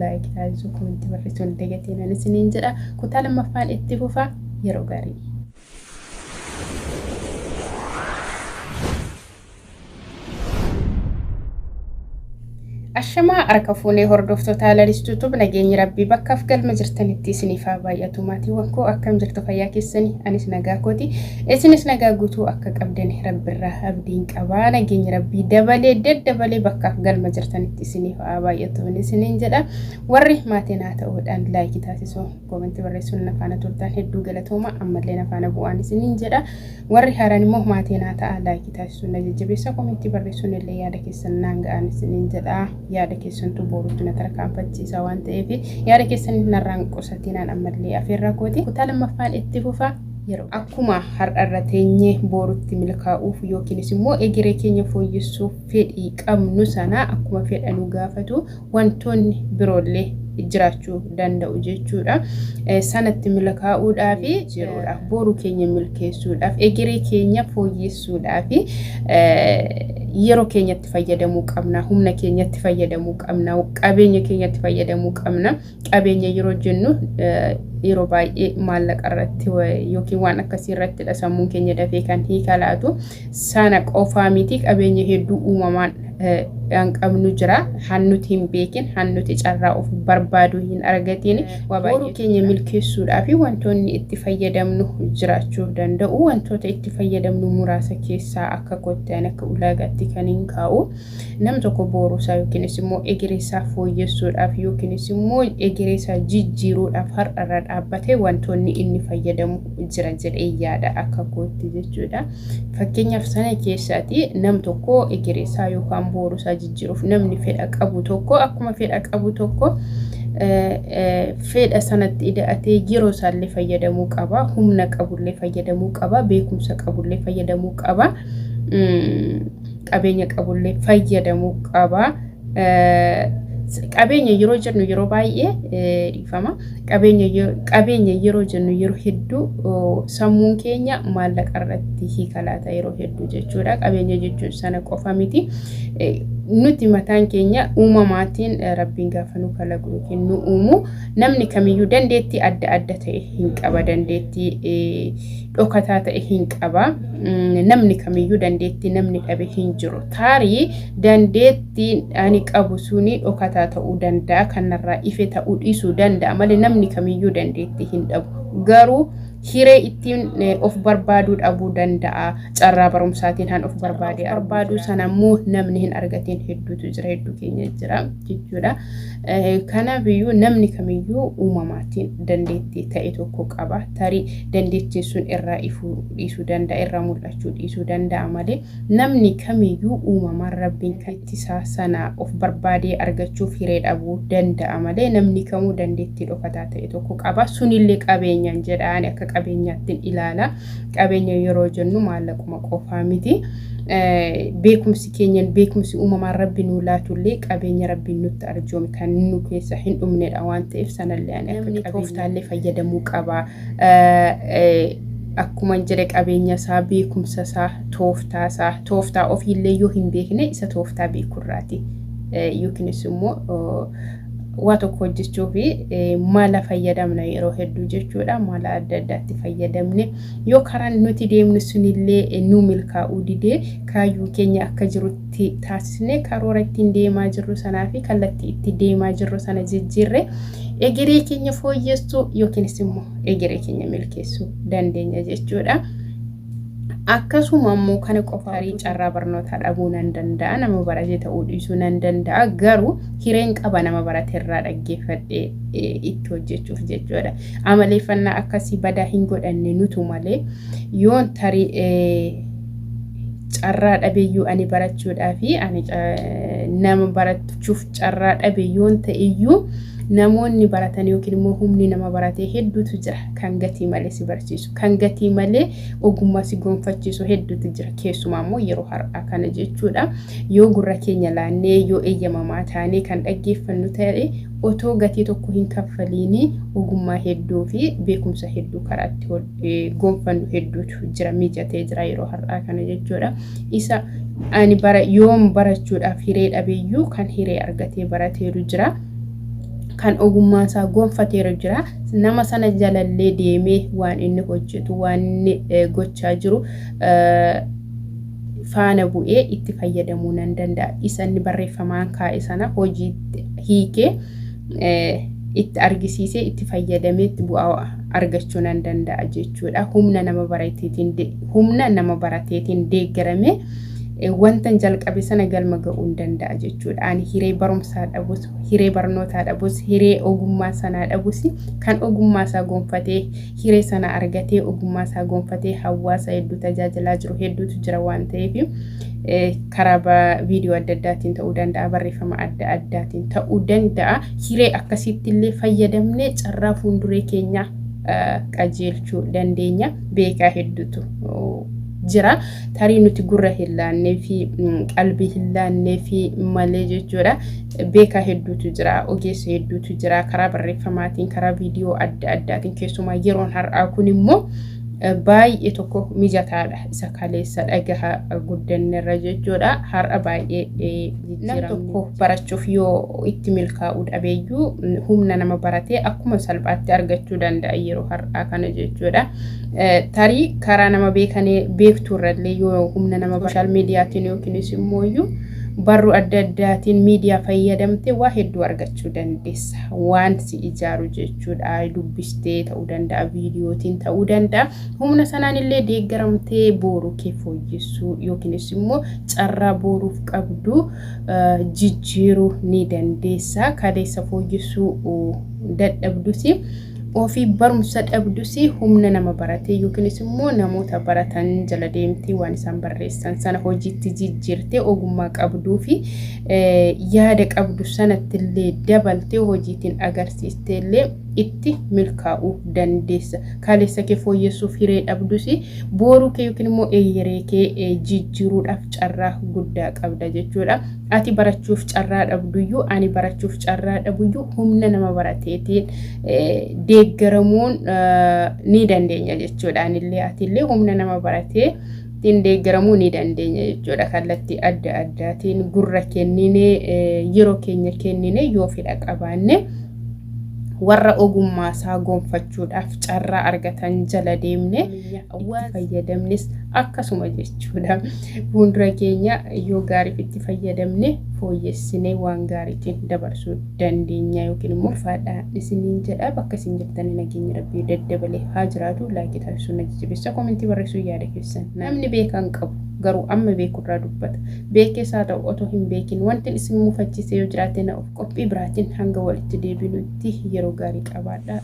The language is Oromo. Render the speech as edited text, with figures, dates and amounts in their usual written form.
Like taasisuu, comment barreessuu hin dagatinaan isiniin jedha. Kutaa lammaffaan itti fufa yeroo gaarii. Ashamaa harka fuunee hordoftoota Lalistuu Tube, nageenyi Rabbii bakkaaf galma jirtanitti isiniif haa baay'atu. Maatiiwwan koo, akkam jirtu? Fayyaa keessanii? Anis nagaa kooti, isinis nagaa guutuu akka qabdan Rabbirraa abdiin qabaa. Nageenyi Rabbii dabalee daddabalee bakkaaf galma jirtanitti isiniif haa baay'atu isiniin jedha. Warri maatii naa ta'uudhaan like taasisuu, comment barreessuun na faana turtan hedduu galatooma. Ammallee na faana bu'aan isiniin jedha. Warri haaraan immoo maatii naa ta'a, like taasisuun na jajjabeessa, comment barreessuun illee yaada keessan naan ga'an isiniin jedha. Yaada keessantu boruutti na tarkaanfachiisa waan ta'eef yaada keessan narraan qusatinaan ammallee afeerraa kooti. Kutaa lammaffaan itti fufa yeroo. Akkuma har'arra teenyee borutti milkaa'uuf yookiinis immoo egeree keenya fooyyessuuf fedhii qabnu sana, akkuma fedha nu gaafatu wantoonni biroollee jiraachuu danda'u jechuudha. Sanatti milkaa'uudhaaf jiruudha. Boru keenya milkeessuudhaaf, egeree keenya fooyyessuudhaaf yeroo keenyatti fayyadamuu qabna, humna keenyatti fayyadamuu qabna, qabeenya keenyatti fayyadamuu qabna. Qabeenya yeroo jennu yeroo baay'ee maallaqa irratti yookiin waan akkasii irrattidha sammuun keenya dafee kan hiika laatu. Sana qofaa miti, qabeenya hedduu uumamaan kan qabnu jira. Han nuti hin beekin, han nuti carraa of barbaaduu hin argatiin. Boru keenya milkeessuudhaaf wantoonni itti fayyadamnu jiraachuu danda'u. Wantoota itti fayyadamnu muraasa keessaa akka kottaan akka ulaagaatti kan hin kaa'u. Nam tokko boruusaa yookiinis immoo egereesaa fooyyessuudhaaf yookiinis immoo egereesaa jijjiiruudhaaf har'arra dhaabbatee wantoonni inni fayyadamu jira jedhee yaada akka kootti jechuudha. Fakkeenyaaf, sana keessaati nam tokko egereesaa yookaan boruusaa jijjiiruuf namni fedha qabu tokko, akkuma fedha qabu tokko fedha sanatti ida'atee yeroo isaallee fayyadamuu qaba, humna qabullee fayyadamuu qaba, beekumsa qabullee fayyadamuu qaba, qabeenya qabullee fayyadamuu qaba. Qabeenya yeroo jennu yeroo baay'ee, dhiifama, qabeenya yeroo jennu yeroo hedduu sammuun keenya maallaqa irratti hiika laata yeroo hedduu jechuudha. Qabeenya jechuun sana qofa miti. Nuti mataan keenya uumamaatiin Rabbiin gaafa nu kalaqu yookiin nu uumu namni kamiyyuu dandeettii adda adda ta'e hin qaba. Dandeettii dhokataa ta'e hin qaba. Namni kamiyyuu dandeettii namni dhabe hin jiru. Taarii dandeettiin ani qabu suni dhokataa ta'uu danda'a. Kanarraa ife ta'uu dhiisuu danda'a malee namni kamiyyuu dandeettii hin dhabu. Garuu hiree ittiin of barbaaduu dhabuu danda'a. Carraa barumsaatiin han of barbaadee barbaaduu sana immoo namni hin argatiin hedduutu jira, hedduu keenya jira jechuudha. Kanaafiyyuu namni kamiyyuu uumamaatiin dandeettii ta'e tokko qaba. Tarii dandeettiin sun irraa ifuu dhiisuu danda'a, irraa mul'achuu dhiisuu danda'a malee namni kamiyyuu uumamaan Rabbiin kan ittisaa sana of barbaadee argachuuf hiree dhabuu danda'a malee namni kamuu dandeettii dhokataa ta'e tokko qaba. Sunillee qabeenyaan jedha, ani akka qabeenyaattiin ilaala. Qabeenya yeroo jennu maallaquma qofaa miti. Beekumsi keenya, beekumsi uumamaan Rabbi nuu laatullee qabeenya Rabbiin nutti arjoome kan nu keessa hin dhumnedha waan ta'eef sanallee ani akka tooftaallee fayyadamuu qaba. Akkuma jedhe, qabeenya isaa, beekumsa isaa, tooftaa isaa, tooftaa ofiillee yoo hin beekne isa tooftaa beekurraati. Yookiinis immoo waa tokko hojjechuuf mala fayyadamna yeroo hedduu jechuudha. Mala adda addaatti fayyadamne yoo karaan nuti deemnu sunillee nu milkaa'uu didee, kaayyoo keenya akka jirutti taasisne, karoora ittiin deemaa jirru sanaa fi kallattii itti deemaa jirru sana jijjiirre egeree keenya fooyyessuu yookiinis immoo egeree keenya milkeessuu dandeenya jechuudha. Akkasuma immoo kana qofa, carraa barnootaa dhabuu nan danda'a, nama barate ta'uu dhiisuu nan danda'a, garuu hireen qaba nama barate irraa dhaggeeffadhee itti hojjechuuf jechuudha. Amaleeffannaa akkasii badaa hin godhanne nutu malee yoon tarii carraa dhabeeyyuu ani barachuudhaa fi ani nama barachuuf carraa dhabe yoon ta'eyyuu, namoonni baratan yookiin immoo humni nama baratee hedduutu jira, kan gatii malee si barsiisu, kan gatii malee ogummaa si gonfachiisu hedduutu jira, keessumaa immoo yeroo har'aa kana jechuudha. Yoo gurra keenya laannee, yoo eeyyamamaa taanee kan dhaggeeffannu ta'e, otoo gatii tokko hin kaffaliini ogummaa hedduu fi beekumsa hedduu karaa itti gonfannu hedduutu jira, mijatee jira yeroo har'aa kana jechuudha. Isa ani bara yoom barachuudhaaf hiree dhabeeyyuu kan hiree argatee barateeru jira. Kan ogummaa isaa gonfateeru jira. Nama sana jalallee deemee waan inni hojjetu, waan inni gochaa jiru faana bu'ee itti fayyadamuu nan danda'a. Isa inni barreeffamaan kaa'e sana hojiitti hiikee itti argisiisee itti fayyadamee itti bu'aa argachuu nan danda'a jechuudha. Humna nama barateetiin deeggaramee wantan jalqabe sana galma ga'uu hin danda'a jechuudha. Ani hiree barumsaa dhabus, hiree barnootaa dhabus, hiree ogummaa sanaa dhabus, kan ogummaa isaa gonfatee hiree sana argatee ogummaa isaa gonfatee hawaasa hedduu tajaajilaa jiru hedduutu jira waan ta'eef, karaa viidiyoo adda addaatiin ta'uu danda'a, barreeffama adda addaatiin ta'uu danda'a. Hiree akkasitti illee fayyadamnee carraa fuulduree keenya qajeelchuu dandeenya. Beekaa hedduutu jira. Tarii nuti gurra hin laannee fi qalbii hin laannee fi malee jechuudha. Beekaa hedduutu jira, ogeessa hedduutu jira, karaa barreeffamaatiin, karaa viidiyoo adda addaatiin. Keessumaa yeroon har'aa kun immoo baay'ee tokko mijataadha. Isa kaleessa dhagaha guddannerra jechuudha. Har'a baay'ee nam tokko barachuuf yoo itti milkaa'uu dhabeeyyuu, humna nama baratee akkuma salphaatti argachuu danda'a yeroo har'aa kana jechuudha. Tarii karaa nama beekanee beektuurrallee yoo humna nama social mediaatiin yookiinis immoo barruu adda addaatiin miidiyaa fayyadamtee waa hedduu argachuu dandeessa. Waan si ijaaru jechuudha. Dubbistee ta'uu danda'a, viidiyootiin ta'uu danda'a. Humna sanaan illee deeggaramtee booruu kee fooyyessuu yookiinis immoo carraa boruuf qabdu jijjiiruu ni dandeessa. Kaleessa fooyyessuu dadhabdus, ofii barumsa dhabdus, humna nama baratee yookiinis immoo namoota baratan jala deemtee waan isaan barreessan sana hojiitti jijjiirtee, ogummaa qabduu fi yaada qabdu sanatti illee dabaltee hojiitiin agarsiistee illee itti milkaa'uu dandeessa. Kaleessa kee fooyyessuuf hiree dhabdus, booruu kee yookiin immoo eeyyeree kee jijjiiruudhaaf carraa guddaa qabda jechuudha. Ati barachuuf carraa dhabduyyuu, ani barachuuf carraa dhabuyyuu, humna nama barateetiin deeggaramuun ni dandeenya jechuudha. Anillee atillee humna nama baratee ittiin deeggaramuu ni dandeenya jechuudha. Kallattii adda addaatiin gurra kenninee, yeroo keenya kennine, yoo fedha qabaanne, warra ogummaa isaa gonfachuudhaaf carraa argatan jala deemne itti fayyadamnes akkasuma jechuudha. Fuuldura keenya yoo gaariif itti fayyadamne fooyyessinee waan gaariitiin dabarsuu dandeenya yookiin immoo ulfaadhaa isiniin jedha. Bakka isin jirtan nageenya Rabbii daddabalee haa jiraatu. Like taasisuun na jajjabeessa, comment barreessuu yaada keessan. Namni beekan qabu garuu amma beekurraa dubbata. Beekees haa ta'u otoo hin beekin, wanti isin mufachiise yoo jiraate na of qophii biraatiin hanga walitti deebinutti yeroo gaarii qabaadha.